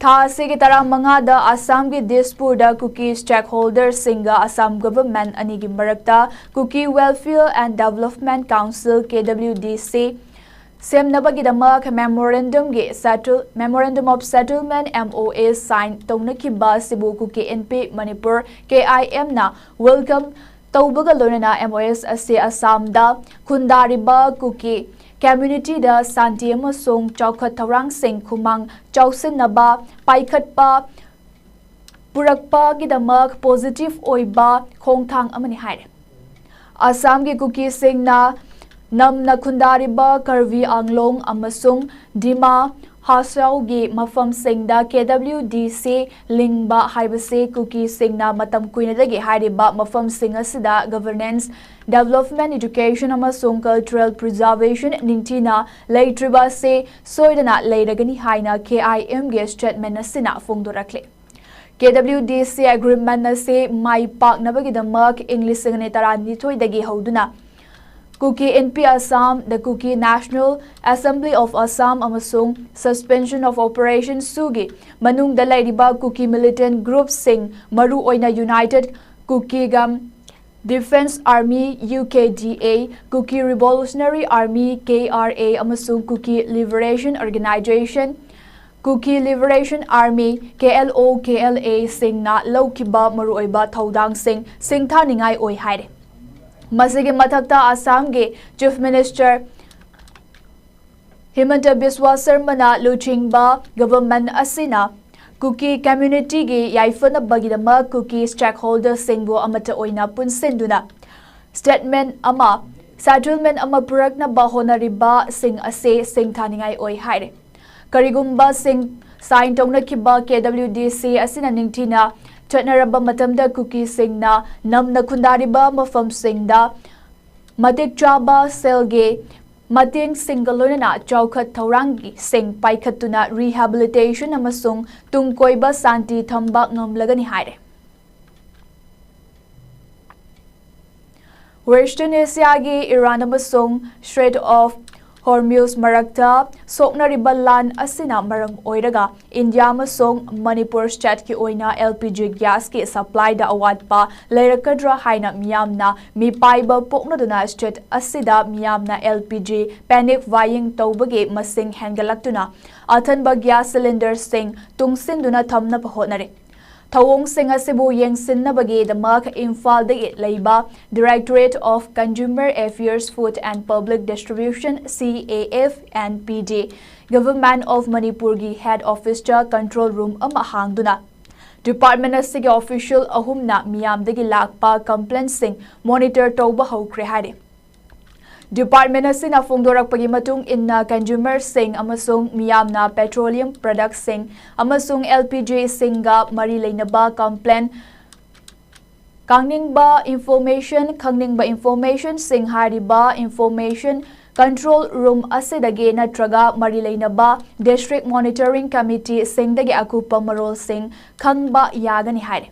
ꯊꯥ ꯑꯁꯤꯒꯤ ꯇꯔꯥꯃꯉꯥꯗ ꯑꯁꯥꯝꯒꯤ ꯗꯤꯁꯄꯨꯔꯗ ꯀꯨꯀꯤ ꯁ꯭ꯇꯦꯛꯍꯣꯜꯗꯔꯁꯤꯡꯒ ꯑꯁꯥꯝ ꯒꯚꯔꯟꯃꯦꯟꯠ ꯑꯅꯤꯒꯤ ꯃꯔꯛꯇ Kuki Welfare and Development Council, K W D C, ꯁꯦꯝꯅꯕꯒꯤꯗꯃꯛ ꯃꯦꯃꯣꯔꯦꯟꯗꯝꯒꯤ ꯁꯦꯇꯜ-, Memorandum of Settlement, M O A, sign ꯇꯧꯅꯈꯤꯕ ꯑꯁꯤꯕꯨ ꯀꯨꯀꯤ ꯏꯟꯄꯤ ꯃꯅꯤꯄꯨꯔ, ꯀꯦ ꯑꯥꯏ ꯑꯦꯝꯅ ꯋꯦꯜꯀꯝ ꯇꯧꯕꯒ ꯂꯣꯏꯅꯅ ꯑꯦꯝ ꯑꯣ ꯑꯦꯁ ꯑꯁꯤ ꯑꯁꯥꯝꯗ ꯈꯨꯟꯗꯥꯔꯤꯕ ꯀꯨꯀꯤ ꯀꯝꯃ꯭ꯌꯨꯅꯤꯇꯤꯗ ꯁꯥꯟꯇꯤ ꯑꯃꯁꯨꯡ ꯆꯥꯎꯈꯠ ꯊꯧꯔꯥꯡꯁꯤꯡ ꯈꯨꯃꯥꯡ ꯆꯥꯎꯁꯤꯟꯅꯕ ꯄꯥꯏꯈꯠꯄ ꯄꯨꯔꯛꯄꯒꯤꯗꯃꯛ ꯄꯣꯖꯤꯇꯤꯚ ꯑꯣꯏꯕ ꯈꯣꯡꯊꯥꯡ ꯑꯃꯅꯤ ꯍꯥꯏꯔꯦ꯫ ꯑꯁꯥꯝꯒꯤ ꯀꯨꯀꯤꯁꯤꯡꯅ ꯅꯝꯅ ꯈꯨꯟꯗꯥꯔꯤꯕ ꯀꯔꯕꯤ ꯑꯪꯂꯣꯡ ꯑꯃꯁꯨꯡ ꯗꯤꯃꯥ ꯍꯥꯁꯥꯎꯒꯤ ꯃꯐꯝꯁꯤꯡꯗ ꯀꯦ ꯗꯕ꯭ꯂꯤꯎ ꯗꯤ ꯁꯤ ꯂꯤꯡꯕ ꯍꯥꯏꯕꯁꯤ ꯀꯨꯀꯤꯁꯤꯡꯅ ꯃꯇꯝ ꯀꯨꯏꯅꯗꯒꯤ ꯍꯥꯏꯔꯤꯕ ꯃꯐꯝꯁꯤꯡ ꯑꯁꯤꯗ ꯒꯚꯔꯅꯦꯟꯁ, ꯗꯦꯕꯂꯞꯃꯦꯟꯠ, ꯏꯗꯨꯀꯦꯁꯟ ꯑꯃꯁꯨꯡ ꯀꯜꯆꯔꯦꯜ ꯄ꯭ꯔꯤꯖꯥꯔꯚꯦꯁꯟ ꯅꯤꯡꯊꯤꯅ ꯂꯩꯇ꯭ꯔꯤꯕ ꯑꯁꯤ ꯁꯣꯏꯗꯅ ꯂꯩꯔꯒꯅꯤ ꯍꯥꯏꯅ ꯀꯦ ꯑꯥꯏ ꯑꯦꯝꯒꯤ ꯁ꯭ꯇꯦꯠꯃꯦꯟꯠ ꯑꯁꯤꯅ ꯐꯣꯡꯗꯣꯔꯛꯂꯤ꯫ ꯀꯦ ꯗꯕ꯭ꯂꯤꯎ ꯗꯤ ꯁꯤ ꯑꯦꯒ꯭ꯔꯤꯃꯦꯟꯠ ꯑꯁꯤ ꯃꯥꯏ ꯄꯥꯛꯅꯕꯒꯤꯗꯃꯛ ꯏꯪ ꯂꯤꯁꯤꯡ ꯑꯅꯤ ꯇꯔꯥꯅꯤꯊꯣꯏꯗꯒꯤ ꯍꯧꯗꯨꯅ ꯀꯨꯀꯤ ꯏꯟꯄꯤ ꯑꯁꯥꯝ, ꯗ ꯀꯨꯀꯤ ꯅꯦꯁꯅꯦꯜ ꯑꯦꯁꯦꯝꯕ꯭ꯂꯤ ꯑꯣꯐ ꯑꯁꯥꯝ ꯑꯃꯁꯨꯡ ꯁꯁꯄꯦꯟꯁꯟ ꯑꯣꯐ ꯑꯣꯄꯔꯦꯁꯟ ꯁꯨꯒꯤ ꯃꯅꯨꯡꯗ ꯂꯩꯔꯤꯕ ꯀꯨꯀꯤ ꯃꯤꯂꯤꯇꯦꯟꯠ ꯒ꯭ꯔꯨꯞꯁꯤꯡ, ꯃꯔꯨꯑꯣꯏꯅ ꯌꯨꯅꯥꯏꯇꯦꯗ ꯀꯨꯀꯤꯒꯝ defence army, U K D A, Kuki revolutionary army, K R A, ꯑꯃꯁꯨꯡ Kuki liberation organisation, Kuki liberation army, K L O, K L A, ꯁꯤꯡꯅ ꯂꯧꯈꯤꯕ ꯃꯔꯨꯑꯣꯏꯕ ꯊꯧꯗꯥꯡꯁꯤꯡ ꯁꯤꯡꯊꯥꯅꯤꯡꯉꯥꯏ ꯑꯣꯏ ꯍꯥꯏꯔꯦ꯫ ꯃꯁꯤꯒꯤ ꯃꯊꯛꯇ ꯑꯁꯥꯝꯒꯤ ꯆꯤꯐ ꯃꯤꯅꯤꯁꯇꯔ ꯍꯤꯃꯟꯇ ꯕꯤꯁ꯭ꯋꯥ ꯁꯔꯃꯅ ꯂꯨꯆꯤꯡꯕ ꯒꯚꯔꯟꯃꯦꯟꯠ ꯑꯁꯤꯅ ꯀꯨꯀꯤ ꯀꯝꯃ꯭ꯌꯨꯅꯤꯇꯤꯒꯤ ꯌꯥꯏꯐꯅꯕꯒꯤꯗꯃꯛ ꯀꯨꯀꯤ ꯁ꯭ꯇꯦꯛꯍꯣꯜꯗꯔꯁꯤꯡꯕꯨ ꯑꯃꯠꯇ ꯑꯣꯏꯅ ꯄꯨꯟꯁꯤꯟꯗꯨꯅ ꯁ꯭ꯇꯦꯠꯃꯦꯟ ꯑꯃ, ꯁꯦꯇꯜꯃꯦꯟ ꯑꯃ ꯄꯨꯔꯛꯅꯕ ꯍꯣꯠꯅꯔꯤꯕꯁꯤꯡ ꯑꯁꯤ ꯁꯤꯡꯊꯥꯅꯤꯡꯉꯥꯏ ꯑꯣꯏ ꯍꯥꯏꯔꯦ꯫ ꯀꯔꯤꯒꯨꯝꯕ ꯁꯤꯡ ꯁꯥꯏꯟ ꯇꯧꯅꯈꯤꯕ ꯀꯦ ꯗꯕ꯭ꯂꯤꯎ ꯗꯤ ꯁꯤ ꯑꯁꯤꯅ ꯅꯤꯡꯊꯤꯅ ꯆꯠꯅꯔꯕ ꯃꯇꯝꯗ ꯀꯨꯀꯤꯁꯤꯡꯅ ꯅꯝꯅ ꯈꯨꯟꯗꯥꯔꯤꯕ ꯃꯐꯝꯁꯤꯡꯗ ꯃꯇꯤꯛ ꯆꯥꯕ ꯁꯦꯜꯒꯤ ꯃꯇꯦꯡꯁꯤꯡꯒ ꯂꯣꯏꯅꯅ ꯆꯥꯎꯈꯠ ꯊꯧꯔꯥꯡꯒꯤ ꯁꯤꯡ ꯄꯥꯏꯈꯠꯇꯨꯅ ꯔꯤꯍꯦꯕꯤꯂꯤꯇꯦꯁꯟ ꯑꯃꯁꯨꯡ ꯇꯨꯡ ꯀꯣꯏꯕ ꯁꯥꯟꯇꯤ ꯊꯝꯕ ꯉꯝꯂꯒꯅꯤ ꯍꯥꯏꯔꯦ꯫ ꯋꯦꯁꯇꯔꯟ ꯑꯦꯁꯤꯌꯥꯒꯤ ꯏꯔꯥꯟ ꯑꯃꯁꯨꯡ ꯁ꯭ꯇ꯭ꯔꯦꯠ ꯑꯣꯐ ꯍꯣꯔꯃ꯭ꯌꯨꯁ ꯃꯔꯛꯇ ꯁꯣꯛꯅꯔꯤꯕ ꯂꯥꯟ ꯑꯁꯤꯅ ꯃꯔꯝ ꯑꯣꯏꯔꯒ ꯏꯟꯗꯤꯌꯥ ꯑꯃꯁꯨꯡ ꯃꯅꯤꯄꯨꯔ ꯁ꯭ꯇꯦꯠꯀꯤ ꯑꯣꯏꯅ ꯑꯦꯜ ꯄꯤ ꯖꯤ ꯒ꯭ꯌꯥꯁꯀꯤ ꯁꯄ꯭ꯂꯥꯏꯗ ꯑꯋꯥꯠꯄ ꯂꯩꯔꯛꯀꯗ꯭ꯔꯥ ꯍꯥꯏꯅ ꯃꯤꯌꯥꯝꯅ ꯃꯤꯄꯥꯏꯕ ꯄꯣꯛꯅꯗꯨꯅ ꯁ꯭ꯇꯦꯠ ꯑꯁꯤꯗ ꯃꯤꯌꯥꯝꯅ ꯑꯦꯜ ꯄꯤ ꯖꯤ ꯄꯦꯅꯤꯛ ꯕꯥꯏꯌꯤꯡ ꯇꯧꯕꯒꯤ ꯃꯁꯤꯡ ꯍꯦꯟꯒꯠꯂꯛꯇꯨꯅ ꯑꯊꯟꯕ ꯒ꯭ꯌꯥꯁ ꯁꯤꯂꯤꯟꯗꯔꯁꯤꯡ ꯇꯨꯡꯁꯤꯟꯗꯨꯅ ꯊꯝꯅꯕ ꯍꯣꯠꯅꯔꯤ꯫ ꯊꯧꯑꯣꯡꯁꯤꯡ ꯑꯁꯤꯕꯨ ꯌꯦꯡꯁꯤꯟꯅꯕꯒꯤꯗꯃꯛ ꯏꯝꯐꯥꯜꯗꯒꯤ ꯂꯩꯕ Directorate of Consumer Affairs, Food and Public Distribution, C A F and P D, Government of ꯃꯅꯤꯄꯨꯔꯒꯤ ꯍꯦꯗ ꯑꯣꯐꯤꯁꯇ ꯀꯟꯇ꯭ꯔꯣꯜ ꯔꯨꯝ ꯑꯃ ꯍꯥꯡꯗꯨꯅ ꯗꯤꯄꯥꯔꯠꯃꯦꯟ ꯑꯁꯤꯒꯤ ꯑꯣꯐꯤꯁꯤꯌꯦꯜ ꯑꯍꯨꯝꯅ ꯃꯤꯌꯥꯝꯗꯒꯤ ꯂꯥꯛꯄ ꯀꯝꯄ꯭ꯂꯦꯟꯁꯤꯡ ꯃꯣꯅꯤꯇꯔ ꯇꯧꯕ ꯍꯧꯈ꯭ꯔꯦ ꯍꯥꯏꯔꯤ꯫ ꯗꯤꯄꯥꯔꯠꯃꯦꯟ ꯑꯁꯤꯅ ꯐꯣꯡꯗꯣꯔꯛꯄꯒꯤ ꯃꯇꯨꯡ ꯏꯟꯅ, ꯀꯟꯖꯨꯃꯔꯁꯤꯡ ꯑꯃꯁꯨꯡ ꯃꯤꯌꯥꯝꯅ ꯄꯦꯇ꯭ꯔꯣꯂꯤꯌꯝ ꯄ꯭ꯔꯗꯛꯁꯤꯡ ꯑꯃꯁꯨꯡ ꯑꯦꯜ ꯄꯤ ꯖꯤꯁꯤꯡꯒ ꯃꯔꯤ ꯂꯩꯅꯕ ꯀꯝꯄ꯭ꯂꯦꯟ, ꯈꯪꯅꯤꯡꯕ ꯏꯟꯐꯣꯔꯃꯦꯁꯟ, ꯈꯪꯅꯤꯡꯕ ꯏꯟꯐꯣꯔꯃꯦꯁꯟꯁꯤꯡ ꯍꯥꯏꯔꯤꯕ ꯏꯟꯐꯣꯔꯃꯦꯁꯟ ꯀꯟꯇ꯭ꯔꯣꯜ ꯔꯨꯝ ꯑꯁꯤꯗꯒꯤ ꯅꯠꯇ꯭ꯔꯒ ꯃꯔꯤ ꯂꯩꯅꯕ ꯗꯤꯁꯇ꯭ꯔꯤꯛ ꯃꯣꯅꯤꯇꯔꯤꯡ ꯀꯃꯤꯇꯤꯁꯤꯡꯗꯒꯤ ꯑꯀꯨꯞꯄ ꯃꯔꯣꯜꯁꯤꯡ ꯈꯪꯕ ꯌꯥꯒꯅꯤ ꯍꯥꯏꯔꯤ꯫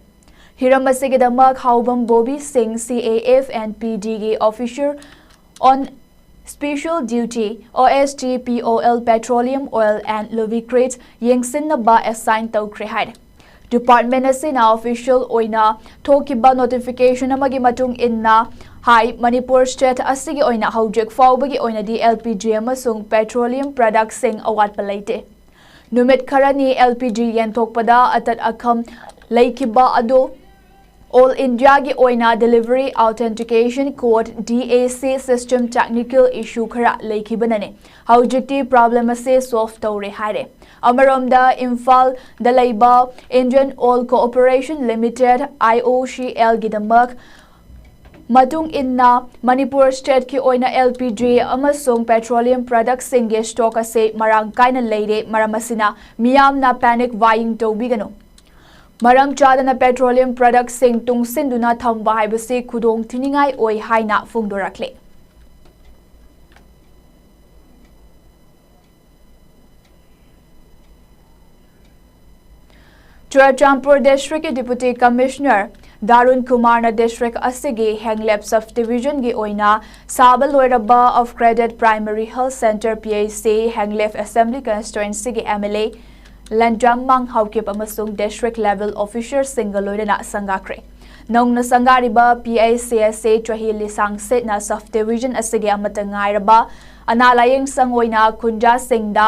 ꯍꯤꯔꯝ ꯑꯁꯤꯒꯤꯗꯃꯛ ꯍꯥꯎꯕꯝ ꯕꯣꯕꯤ ꯁꯤꯡ, C A F and P D ꯒꯤ Officer on Special Duty, O S T P O L, Petroleum Oil and Lubricants ꯌꯦꯡꯁꯤꯟꯅꯕ ꯑꯦꯁꯥꯏꯟ ꯇꯧꯈ꯭ꯔꯦ ꯍꯥꯏꯔꯤ꯫ ꯗꯤꯄꯥꯔꯠꯃꯦꯟ ꯑꯁꯤꯅ ꯑꯣꯐꯤꯁꯤꯌꯦꯜ ꯑꯣꯏꯅ ꯊꯣꯛꯈꯤꯕ ꯅꯣꯇꯤꯐꯤꯀꯦꯁꯟ ꯑꯃꯒꯤ ꯃꯇꯨꯡ ꯏꯟꯅ ꯍꯥꯏ, ꯃꯅꯤꯄꯨꯔ ꯁ꯭ꯇꯦꯠ ꯑꯁꯤꯒꯤ ꯑꯣꯏꯅ ꯍꯧꯖꯤꯛ ꯐꯥꯎꯕꯒꯤ ꯑꯣꯏꯅꯗꯤ ꯑꯦꯜ ꯄꯤ ꯖꯤ ꯑꯃꯁꯨꯡ ꯄꯦꯇ꯭ꯔꯣꯂꯤꯌꯝ ꯄ꯭ꯔꯗꯛꯁꯤꯡ ꯑꯋꯥꯠꯄ ꯂꯩꯇꯦ꯫ ꯅꯨꯃꯤꯠ ꯈꯔꯅꯤ ꯑꯦꯜ ꯄꯤ ꯖꯤ ꯌꯦꯟꯊꯣꯛꯄꯗ ꯑꯇꯠ ꯑꯈꯝ ꯂꯩꯈꯤꯕ ꯑꯗꯨ ꯑꯣꯜ ꯏꯟꯗꯤꯌꯥꯒꯤ ꯑꯣꯏꯅ Delivery Authentication Code, DAC system technical issue ꯈꯔ ꯂꯩꯈꯤꯕꯅꯅꯦ ꯍꯧꯖꯤꯛꯇꯤ problem ꯑꯁꯤ solve ꯇꯧꯔꯦ ꯍꯥꯏꯔꯦ꯫ ꯑꯃꯔꯣꯝꯗ ꯏꯝꯐꯥꯜꯗ ꯂꯩꯕ Indian Oil Corporation Limited, IOCL ꯒꯤꯗꯃꯛ ꯃꯇꯨꯡ ꯏꯟꯅ ꯃꯅꯤꯄꯨꯔ stateꯀꯤ ꯑꯣꯏꯅ LPG ꯑꯃꯁꯨꯡ petroleum productꯁꯤꯡꯒꯤ stock ꯑꯁꯤ ꯃꯔꯥꯡ ꯀꯥꯏꯅ ꯂꯩꯔꯦ꯫ ꯃꯔꯝ ꯑꯁꯤꯅ ꯃꯤꯌꯥꯝꯅ panic buying ꯇꯧꯕꯤꯒꯅꯨ꯫ ꯃꯔꯝ ꯆꯥꯗꯅ petroleum productꯁꯤꯡ ꯇꯨꯡꯁꯤꯟꯗꯨꯅ ꯊꯝꯕ ꯍꯥꯏꯕꯁꯤ ꯈꯨꯗꯣꯡ ꯊꯤꯅꯤꯡꯉꯥꯏ ꯑꯣꯏ ꯍꯥꯏꯅ ꯐꯣꯡꯗꯣꯔꯛꯂꯤ꯫ ꯆꯨꯔꯆꯥꯟꯄꯨꯔ districtꯀꯤ Deputy Commissioner ꯗꯥꯔꯨꯟ ꯀꯨꯃꯥꯔꯅ district ꯑꯁꯤꯒꯤ ꯍꯦꯡꯂꯦꯞ subdivisionꯒꯤ ꯑꯣꯏꯅ ꯁꯥꯕ ꯂꯣꯏꯔꯕ Upgraded Primary Health Centre, PHC, ꯍꯦꯡꯂꯦꯞ Assembly Constituencyꯒꯤ MLA ꯂꯟꯖꯥꯝ ꯃꯥꯡ ꯍꯥꯎꯀꯤꯞ ꯑꯃꯁꯨꯡ district level officerꯁꯤꯡꯒ ꯂꯣꯏꯅꯅ ꯁꯪꯒꯥꯈ꯭ꯔꯦ꯫ ꯅꯧꯅ ꯁꯪꯒꯥꯔꯤꯕ PHC ꯑꯁꯤ ꯆꯍꯤ ꯂꯤꯁꯥꯡ ꯁꯤꯠꯅ subdivision ꯑꯁꯤꯒꯤ ꯑꯃꯠꯇ ꯉꯥꯏꯔꯕ ꯑꯅꯥ ꯂꯥꯌꯦꯡ ꯁꯪ ꯑꯣꯏꯅ ꯈꯨꯟꯖꯥꯁꯤꯡꯗ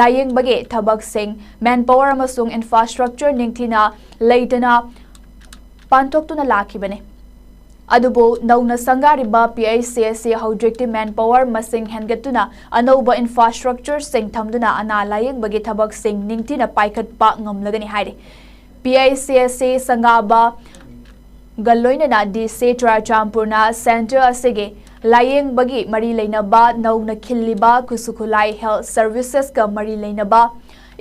ꯂꯥꯌꯦꯡꯕꯒꯤ ꯊꯕꯛꯁꯤꯡ, manpower ꯑꯃꯁꯨꯡ infrastructure ꯅꯤꯡꯊꯤꯅ ꯂꯩꯇꯅ ꯄꯥꯡꯊꯣꯛꯇꯨꯅ ꯂꯥꯛꯈꯤꯕꯅꯤ꯫ ꯑꯗꯨꯕꯨ ꯅꯧꯅ ꯁꯪꯒꯥꯔꯤꯕ PHC ꯑꯁꯤ ꯍꯧꯖꯤꯛꯇꯤ manpower ꯃꯁꯤꯡ ꯍꯦꯟꯒꯠꯇꯨꯅ ꯑꯅꯧꯕ infrastructureꯁꯤꯡ ꯊꯝꯗꯨꯅ ꯑꯅꯥ ꯂꯥꯌꯦꯡꯕꯒꯤ ꯊꯕꯛꯁꯤꯡ ꯅꯤꯡꯊꯤꯅ ꯄꯥꯏꯈꯠꯄ ꯉꯝꯂꯒꯅꯤ ꯍꯥꯏꯔꯤ꯫ PHC ꯑꯁꯤ ꯁꯪꯒꯥꯕ ꯒ ꯂꯣꯏꯅꯅ DC ꯆꯨꯔꯆꯥꯟꯄꯨꯔꯅ centre ꯑꯁꯤꯒꯤ ꯂꯥꯌꯦꯡꯕꯒꯤ ꯃꯔꯤ ꯂꯩꯅꯕ ꯅꯧꯅ ꯈꯤꯜꯂꯤꯕ ꯈꯨꯠꯁꯨ ꯈꯨꯠꯂꯥꯏ health servicesꯀ ꯃꯔꯤ ꯂꯩꯅꯕ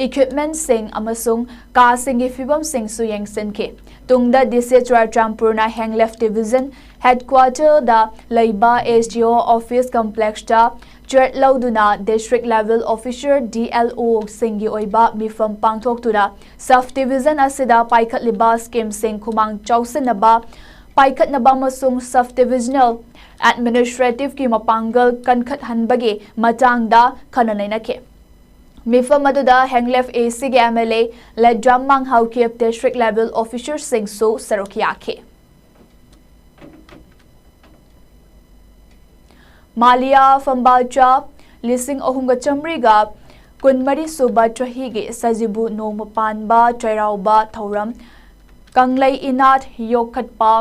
equipmentꯁꯤꯡ ꯑꯃꯁꯨꯡ ꯀꯥꯁꯤꯡꯒꯤ ꯐꯤꯕꯝꯁꯤꯡꯁꯨ ꯌꯦꯡꯁꯤꯟꯈꯤ꯫ ꯇꯨꯡꯗ DC ꯆꯨꯔꯆꯥꯟꯄꯨꯔꯅ ꯍꯦꯡꯂꯦꯞ division headquarterꯗ ꯂꯩꯕ SDO office complexꯇ ꯆꯠꯂꯧꯗꯨꯅ district level officer, DLOꯁꯤꯡꯒꯤ ꯑꯣꯏꯕ ꯃꯤꯐꯝ ꯄꯥꯡꯊꯣꯛꯇꯨꯅ subdivision ꯑꯁꯤꯗ ꯄꯥꯏꯈꯠꯂꯤꯕ schemeꯁꯤꯡ ꯈꯨꯃꯥꯡ ꯆꯥꯎꯁꯤꯟꯅꯕ, ꯄꯥꯏꯈꯠꯅꯕ ꯑꯃꯁꯨꯡ subdivisional administrativeꯀꯤ ꯃꯄꯥꯡꯒꯜ ꯀꯟꯈꯠꯍꯟꯕꯒꯤ ꯃꯇꯥꯡꯗ ꯈꯟꯅ ꯅꯩꯅꯈꯤ꯫ ꯃꯤꯐꯝ ꯑꯗꯨꯗ ꯍꯦꯡꯂꯦꯞ ACꯒꯤ MLA ꯂꯦꯗ꯭ꯔꯥꯝ ꯃꯥꯡꯍꯥꯎꯀꯤꯞ, district level officerꯁꯤꯡꯁꯨ ꯁꯔꯨꯛ ꯌꯥꯈꯤ꯫ ꯃꯥꯂꯤꯌꯥ ꯐꯝꯕꯥꯜꯆꯥ ꯂꯤꯁꯤꯡ ꯑꯍꯨꯝꯒ ꯆꯥꯃꯔꯤꯒ ꯀꯨꯟꯃꯔꯤ ꯁꯨꯕ ꯆꯍꯤꯒꯤ ꯁꯖꯤꯕꯨ ꯅꯣꯡꯃ ꯄꯥꯟꯕ ꯆꯩꯔꯥꯎꯕ ꯊꯧꯔꯝ ꯀꯪꯂꯩ ꯏꯅꯥꯠ ꯌꯣꯛꯈꯠꯄ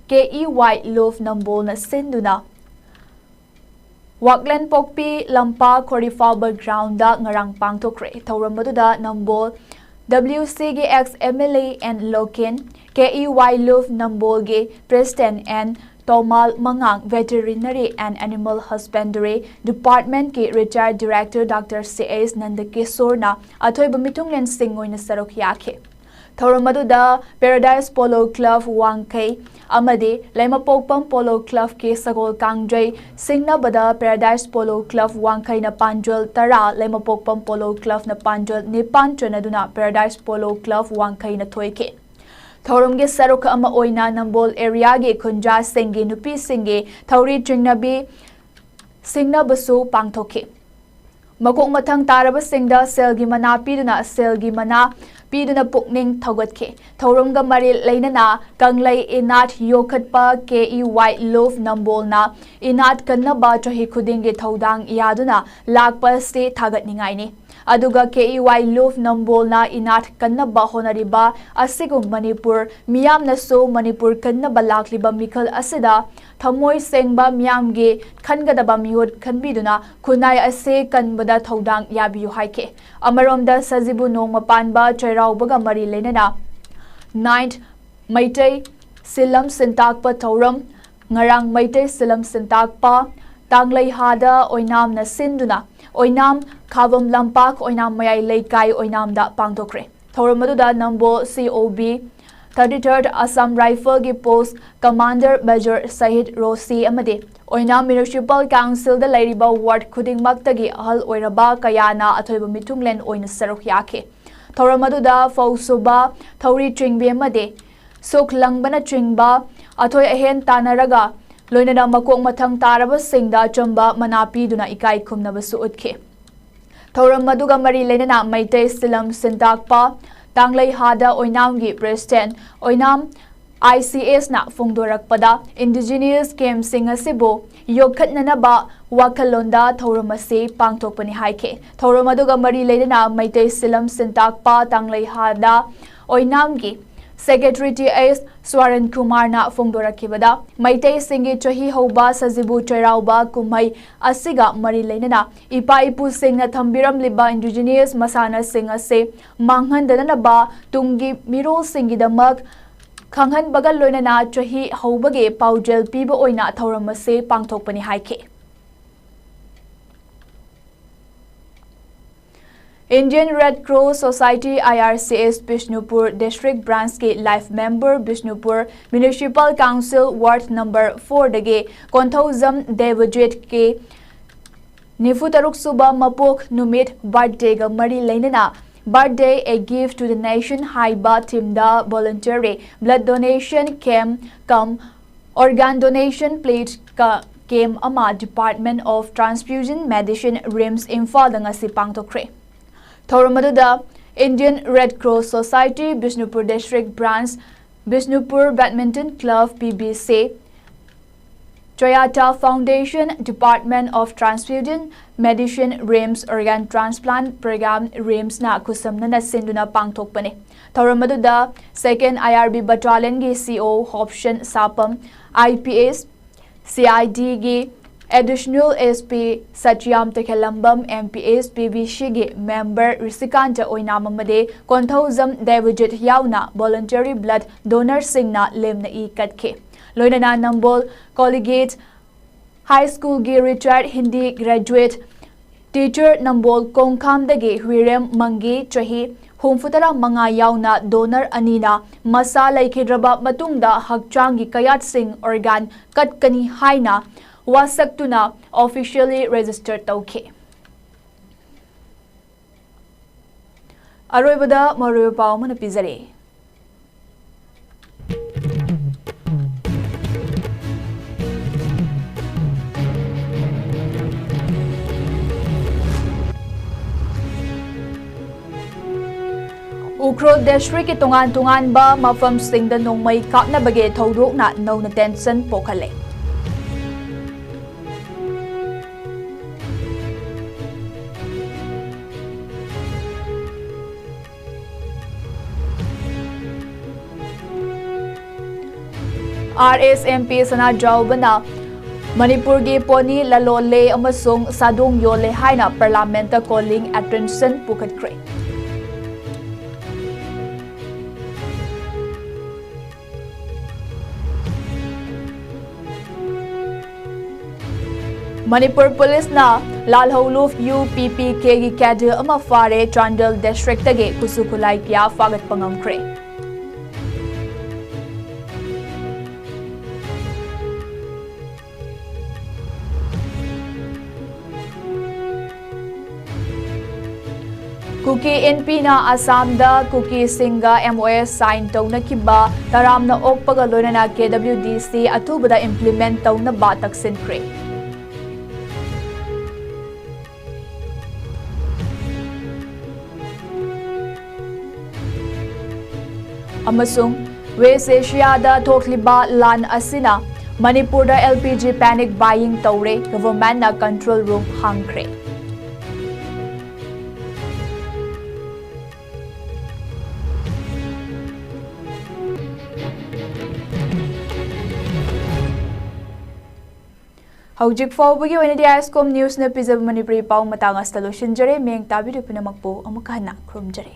ꯀꯦ ꯏ ꯋꯥꯏ ꯂꯨꯐ ꯅꯝꯕꯣꯜꯅ ꯁꯤꯟꯗꯨꯅ ꯋꯥꯛꯂꯦꯟ ꯄꯣꯛꯄꯤ ꯂꯝꯄꯥꯛ ꯈꯣꯔꯤꯐꯥꯎꯕ ꯒ꯭ꯔꯥꯎꯟꯗ ꯉꯔꯥꯡ ꯄꯥꯡꯊꯣꯛꯈ꯭ꯔꯦ꯫ ꯊꯧꯔꯝ ꯑꯗꯨꯗ ꯅꯝꯕꯣꯜ ꯗꯕ꯭ꯂꯤꯎ ꯁꯤꯒꯤ ex M L A and Loken, K E Y ꯂꯨꯐ ꯅꯝꯕꯣꯜꯒꯤ president and ꯇꯣꯃꯥꯜ ꯃꯉꯥꯡ, Veterinary and Animal Husbandry Departmentꯀꯤ retired director Doctor C H ꯅꯟꯗꯀꯤꯁꯣꯔꯅ ꯑꯊꯣꯏꯕ ꯃꯤꯊꯨꯡꯂꯦꯟꯁꯤꯡ ꯑꯣꯏꯅ ꯁꯔꯨꯛ ꯌꯥꯈꯤ꯫ ꯊꯧꯔꯝ ꯑꯗꯨꯗ Paradise Polo Club ꯋꯥꯡꯈꯩ ꯑꯃꯗꯤ ꯂꯩꯃꯄꯣꯛꯄꯝ Polo Clubꯀꯤ ꯁꯒꯣꯜ ꯀꯥꯡꯖꯩ ꯁꯤꯡꯅꯕꯗ Paradise Polo Club ꯋꯥꯡꯈꯩꯅ ꯄꯥꯟꯖꯜ ꯇꯔꯥ, ꯂꯩꯃꯄꯣꯛꯄꯝ Polo Clubꯅ ꯄꯥꯟꯖꯜ ꯅꯤꯄꯥꯟ ꯆꯟꯅꯗꯨꯅ Paradise Polo Club ꯋꯥꯡꯈꯩꯅ ꯊꯣꯏꯈꯤ꯫ ꯊꯧꯔꯝꯒꯤ ꯁꯔꯨꯛ ꯑꯃ ꯑꯣꯏꯅ ꯅꯝꯕꯣꯜ areaꯒꯤ ꯈꯨꯟꯖꯥꯁꯤꯡꯒꯤ ꯅꯨꯄꯤꯁꯤꯡꯒꯤ ꯊꯧꯔꯤ ꯆꯤꯡꯅꯕꯤ ꯁꯤꯡꯅꯕꯁꯨ ꯄꯥꯡꯊꯣꯛꯈꯤ꯫ ꯃꯀꯣꯛ ꯃꯊꯪ ꯇꯥꯔꯕꯁꯤꯡꯗ ꯁꯦꯜꯒꯤ ꯃꯅꯥ ꯄꯤꯗꯨꯅ, ꯁꯦꯜꯒꯤ ꯃꯅꯥ ꯄꯤꯗꯨꯅ ꯄꯨꯛꯅꯤꯡ ꯊꯧꯒꯠꯈꯤ꯫ ꯊꯧꯔꯝꯒ ꯃꯔꯤ ꯂꯩꯅꯅ ꯀꯪꯂꯩ ꯏꯅꯥꯠ ꯌꯣꯛꯈꯠꯄ ꯀꯦ ꯏ ꯋꯥꯏ ꯂꯨꯐ ꯅꯝꯕꯣꯜꯅ ꯏꯅꯥꯠ ꯀꯟꯅꯕ ꯆꯍꯤ ꯈꯨꯗꯤꯡꯒꯤ ꯊꯧꯗꯥꯡ ꯌꯥꯗꯨꯅ ꯂꯥꯛꯄ ꯑꯁꯤ ꯊꯥꯒꯠꯅꯤꯡꯉꯥꯏꯅꯤ꯫ ꯑꯗꯨꯒ ꯀꯦ ꯏ ꯋꯥꯏ ꯂꯨꯐ ꯅꯝꯕꯣꯜꯅ ꯏꯅꯥꯠ ꯀꯟꯅꯕ ꯍꯣꯠꯅꯔꯤꯕ ꯑꯁꯤꯒꯨꯝ ꯃꯅꯤꯄꯨꯔ ꯃꯤꯌꯥꯝꯅꯁꯨ ꯃꯅꯤꯄꯨꯔ ꯀꯟꯅꯕ ꯂꯥꯛꯂꯤꯕ ꯃꯤꯈꯜ ꯑꯁꯤꯗ ꯊꯃꯣꯏ ꯁꯦꯡꯕ ꯃꯤꯌꯥꯝꯒꯤ ꯈꯟꯒꯗꯕ ꯃꯤꯍꯨꯠ ꯈꯟꯕꯤꯗꯨꯅ ꯈꯨꯟꯅꯥꯏ ꯑꯁꯤ ꯀꯟꯕꯗ ꯊꯧꯗꯥꯡ ꯌꯥꯕꯤꯌꯨ ꯍꯥꯏꯈꯤ꯫ ꯑꯃꯔꯣꯝꯗ ꯁꯖꯤꯕꯨ ꯅꯣꯡꯃ ꯄꯥꯟꯕ ꯆꯩꯔꯥꯎꯕꯒ ꯃꯔꯤ ꯂꯩꯅꯅ ninth ꯃꯩꯇꯩ ꯁꯤꯂꯝ ꯁꯤꯟꯇꯥꯛꯄ ꯊꯧꯔꯝ ꯉꯔꯥꯡ ꯃꯩꯇꯩ ꯁꯤꯂꯝ ꯁꯤꯟꯇꯥꯛꯄ ꯇꯥꯡꯂꯩꯍꯥꯗ ꯑꯣꯏꯅꯥꯝꯅ ꯁꯤꯟꯗꯨꯅ ꯑꯣꯏꯅꯥꯝ ꯈꯥꯕꯝ ꯂꯝꯄꯥꯛ ꯑꯣꯏꯅꯥꯝ ꯃꯌꯥꯏ ꯂꯩꯀꯥꯏ ꯑꯣꯏꯅꯥꯝꯗ ꯄꯥꯡꯊꯣꯛꯈ꯭ꯔꯦ꯫ ꯊꯧꯔꯝ ꯑꯗꯨꯗ ꯅꯝꯕꯣꯜ C O B, thirty-third Assam Rifleꯒꯤ post commander Major ꯁꯍꯤꯗ ꯔꯣꯁꯤ ꯑꯃꯗꯤ ꯑꯣꯏꯅꯥꯝ Municipal Councilꯗ ꯂꯩꯔꯤꯕ ward ꯈꯨꯗꯤꯡꯃꯛꯇꯒꯤ ꯑꯍꯜ ꯑꯣꯏꯔꯕ ꯀꯌꯥꯅ ꯑꯊꯣꯏꯕ ꯃꯤꯊꯨꯡꯂꯦꯟ ꯑꯣꯏꯅ ꯁꯔꯨꯛ ꯌꯥꯈꯤ꯫ ꯊꯧꯔꯝ ꯑꯗꯨꯗ ꯐꯧ ꯁꯨꯕ, ꯊꯧꯔꯤ ꯆꯤꯡꯕꯤ ꯑꯃꯗꯤ ꯁꯨꯛ ꯂꯪꯕꯅꯆꯤꯡꯕ ꯑꯊꯣꯏ ꯑꯍꯦꯟ ꯇꯥꯟꯅꯔꯒ ꯂꯣꯏꯅꯅ ꯃꯀꯣꯛ ꯃꯊꯪ ꯇꯥꯔꯕꯁꯤꯡꯗ ꯑꯆꯝꯕ ꯃꯅꯥ ꯄꯤꯗꯨꯅ ꯏꯀꯥꯏ ꯈꯨꯝꯅꯕꯁꯨ ꯎꯠꯈꯤ꯫ ꯊꯧꯔꯝ ꯑꯗꯨꯒ ꯃꯔꯤ ꯂꯩꯅꯅ Meitei ꯁꯤꯂꯝ ꯁꯤꯟꯇꯥꯛꯄ ꯇꯥꯡꯂꯩꯍꯥꯗ ꯑꯣꯏꯅꯥꯝꯒꯤ president Oinam I C Sꯅ ꯐꯣꯡꯗꯣꯔꯛꯄꯗ indigenous gameꯁꯤꯡ ꯑꯁꯤꯕꯨ ꯌꯣꯛꯈꯠꯅꯅꯕ ꯋꯥꯈꯜꯂꯣꯟꯗ ꯊꯧꯔꯝ ꯑꯁꯤ ꯄꯥꯡꯊꯣꯛꯄꯅꯤ ꯍꯥꯏꯈꯤ꯫ ꯊꯧꯔꯝ ꯑꯗꯨꯒ ꯃꯔꯤ ꯂꯩꯅꯅ ꯃꯩꯇꯩ ꯁꯤꯂꯝ ꯁꯤꯟꯇꯥꯛꯄ ꯇꯥꯡꯂꯩꯍꯥꯗ ꯑꯣꯏꯅꯥꯝꯒꯤ ꯁꯦꯀ꯭ꯔꯦꯇꯔꯤ ꯇꯤ ꯑꯦꯁ ꯁ꯭ꯋꯥꯔꯟ ꯀꯨꯃꯥꯔꯅ ꯐꯣꯡꯗꯣꯔꯛꯈꯤꯕꯗ, ꯃꯩꯇꯩꯁꯤꯡꯒꯤ ꯆꯍꯤ ꯍꯧꯕ ꯁꯖꯤꯕꯨ ꯆꯩꯔꯥꯎꯕ ꯀꯨꯝꯍꯩ ꯑꯁꯤꯒ ꯃꯔꯤ ꯂꯩꯅꯅ ꯏꯄꯥ ꯏꯄꯨꯁꯤꯡꯅ ꯊꯝꯕꯤꯔꯝꯂꯤꯕ ꯏꯟꯗꯤꯖꯤꯅꯤꯌꯁ ꯃꯁꯥꯟꯅꯁꯤꯡ ꯑꯁꯤ ꯃꯥꯡꯍꯟꯗꯅꯕ ꯇꯨꯡꯒꯤ ꯃꯤꯔꯣꯜꯁꯤꯡꯒꯤꯗꯃꯛ ꯈꯪꯍꯟꯕꯒ ꯂꯣꯏꯅꯅ ꯆꯍꯤ ꯍꯧꯕꯒꯤ ꯄꯥꯎꯖꯦꯜ ꯄꯤꯕ ꯑꯣꯏꯅ ꯊꯧꯔꯝ ꯑꯁꯤ ꯄꯥꯡꯊꯣꯛꯄꯅꯤ ꯍꯥꯏꯈꯤ꯫ Indian Red Cross Society, I R C S, Bishnupur District Branch ꯀꯤ life member, Bishnupur Municipal Council Ward number four ꯗꯒꯤ ꯀꯣꯟꯊꯧꯖꯝ ꯗꯦꯕꯖꯤꯠꯀꯤ ꯅꯤꯐꯨ ꯇꯔꯨꯛ ꯁꯨꯕ ꯃꯄꯣꯛ ꯅꯨꯃꯤꯠ, birthday ꯒ ꯃꯔꯤ ꯂꯩꯅꯅ Birthday, A Gift to the Nation ꯍꯥꯏꯕ theme ꯗ voluntary blood donation camp cum organ donation plate ꯀ camp ꯑꯃ Department of Transfusion Medicine, RIMS, ꯏꯝꯐꯥꯜꯗ ꯉꯁꯤ ꯄꯥꯡꯊꯣꯛꯈ꯭ꯔꯦ꯫ ꯊꯧꯔꯝ ꯑꯗꯨꯗ Indian Red Cross Society, Bishnupur District Branch, Bishnupur Badminton Club, P B C, Toyota Foundation, Department of Transfusion Medicine, RIMS, Organ Transplant Program, RIMS ꯅ ꯈꯨꯠꯁꯝꯅꯅ ꯁꯤꯟꯗꯨꯅ ꯄꯥꯡꯊꯣꯛꯄꯅꯤ꯫ ꯊꯧꯔꯝ ꯑꯗꯨꯗ Second I R B Battalion ꯒꯤ C O Hobson Sapam, I P S, C I D ꯒꯤ Additional S P ꯁꯆꯤꯌꯥꯝ ꯇꯈꯦꯂꯝꯕꯝ, M P S P B C ꯒꯤ member ꯔꯤꯁꯤꯀꯥꯟꯇ ꯑꯣꯏꯅꯥꯝ ꯑꯃꯗꯤ ꯀꯣꯟꯊꯧꯖꯝ ꯗꯦꯕꯖꯤꯠ ꯌꯥꯎꯅ voluntary blood donor ꯁꯤꯡꯅ ꯂꯦꯝꯅ ꯏ ꯀꯠꯈꯤ꯫ ꯂꯣꯏꯅꯅ ꯅꯝꯕꯣꯜ Collegiate High School ꯒꯤ retired Hindi graduate teacher ꯅꯝꯕꯣꯜ ꯀꯣꯡꯈꯥꯝꯗꯒꯤ ꯍꯨꯏꯔꯦꯝ ꯃꯪꯒꯤ, ꯆꯍꯤ ꯍꯨꯝꯐꯨꯇꯔꯥ ꯃꯉꯥ ꯌꯥꯎꯅ donor ꯑꯅꯤꯅ ꯃꯁꯥ ꯂꯩꯈꯤꯗ꯭ꯔꯕ ꯃꯇꯨꯡꯗ ꯍꯛꯆꯥꯡꯒꯤ ꯀꯌꯥꯠꯁꯤꯡ organ ꯀꯠꯀꯅꯤ ꯍꯥꯏꯅ ꯋꯥꯁꯛꯇꯨꯅ officially register ꯇꯧꯈꯤ꯫ ꯑꯔꯣꯏꯕꯗ ꯃꯔꯨꯑꯣꯏꯕ ꯄꯥꯎ ꯑꯃꯅ ꯄꯤꯖꯔꯤ꯫ ꯎꯈ꯭ꯔꯨꯜ district ꯀꯤ ꯇꯣꯉꯥꯟ ꯇꯣꯉꯥꯟꯕ ꯃꯐꯝꯁꯤꯡꯗ ꯅꯣꯡꯃꯩ ꯀꯥꯞꯅꯕꯒꯤ ꯊꯧꯗꯣꯛꯅ ꯅꯧꯅ tension ꯄꯣꯛꯍꯜꯂꯦ꯫ ꯑꯥꯔ ꯑꯦꯁ ꯑꯦꯝ ꯄꯤ ꯁꯅꯥꯖꯥꯎꯕꯅ ꯃꯅꯤꯄꯨꯔꯒꯤ ꯄꯣꯅꯤ ꯂꯂꯣꯜꯂꯦ ꯑꯃꯁꯨꯡ ꯁꯥꯗꯣꯡ ꯌꯣꯜꯂꯦ ꯍꯥꯏꯅ ꯄꯥꯔꯂꯤꯌꯥꯃꯦꯟꯠꯇ calling attention ꯄꯨꯈꯠꯈ꯭ꯔꯦ꯫ ꯃꯅꯤꯄꯨꯔ ꯄꯨꯂꯤꯁꯅ ꯂꯥꯜꯍꯧꯂꯨꯞ ꯌꯨ ꯄꯤ ꯄꯤ ꯀꯦꯒꯤ cadre ꯑꯃ ꯐꯥꯔꯦ꯫ ꯆꯥꯟꯗꯦꯜ district ꯇꯒꯤ ꯈꯨꯠꯁꯨ ꯈꯨꯠꯂꯥꯏ ꯀꯌꯥ ꯐꯥꯒꯠꯄ ꯉꯝꯈ꯭ꯔꯦ꯫ ꯀꯨꯀꯤ ꯏꯟꯄꯤꯅ ꯑꯁꯥꯝꯗ ꯀꯨꯀꯤꯁꯤꯡꯒ M O S sign ꯇꯧꯅꯈꯤꯕ ꯇꯔꯥꯝꯅ ꯑꯣꯛꯄꯒ ꯂꯣꯏꯅꯅ K W D C ꯑꯊꯨꯕꯗ implement ꯇꯧꯅꯕ ꯇꯛꯁꯤꯟꯈ꯭ꯔꯦ꯫ ꯑꯃꯁꯨꯡ West Asiaꯗ ꯊꯣꯛꯂꯤꯕ ꯂꯥꯟ ꯑꯁꯤꯅ ꯃꯅꯤꯄꯨꯔꯗ L P G panic buying ꯇꯧꯔꯦ꯫ Governmentꯅ control room ꯍꯥꯡꯈ꯭ꯔꯦ꯫ ꯍꯧꯖꯤꯛ ꯐꯥꯎꯕꯒꯤ ꯑꯣꯏꯅꯗꯤ ISCOM Newsꯅ ꯄꯤꯖꯕ ꯃꯅꯤꯄꯨꯔꯤ ꯄꯥꯎ ꯃꯇꯥꯡ ꯑꯁꯤꯗ ꯂꯣꯏꯁꯤꯟꯖꯔꯦ꯫ ꯃꯤꯠꯌꯦꯡ ꯇꯥꯕꯤꯔꯤꯕ ꯄꯨꯝꯅꯃꯛꯄꯨ ꯑꯃꯨꯛꯀ ꯍꯟꯅ ꯈꯨꯔꯨꯝꯖꯔꯤ꯫